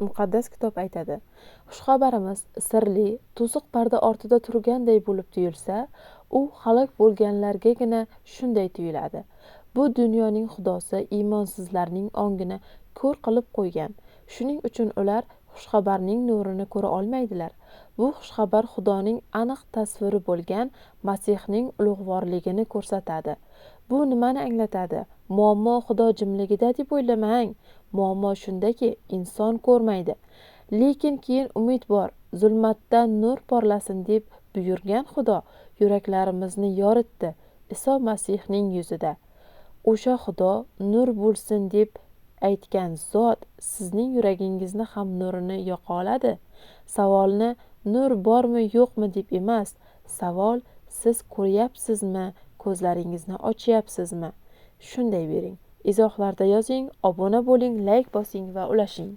Muqaddas kitob aytadi: Xushxabarimiz sirli, to'siq parda ortida turganday bo'lib tuyulsa, u halok bo'lganlargagina shunday tuyuladi. Bu dunyoning xudosi iymonsizlarning ongini ko'r qilib qo'ygan. Shuning uchun ular xushxabarning nurini ko'ra olmaydilar. Bu xushxabar Xudoning aniq tasviri bo'lgan Masihning ulug'vorligini ko'rsatadi. Bu nimani anglatadi? Muammo Xudo jimligida deb o'ylamang. Muammo shundaki, inson ko'rmaydi. Lekin keyin umid bor. Zulmatdan nur porlasin deb buyurgan Xudo yuraklarimizni yoritdi Iso Masihning yuzida. O'sha Xudo nur bo'lsin deb aytgan zot sizning yuragingizni ham nurini yoqa oladi. Savolni nur bormi yo'qmi deb emas, savol siz ko'ryapsizmi, ko'zlaringizni ochyapsizmi? Shunday bering. Izohlarda yozing, obuna bo'ling, layk bosing va ulashing.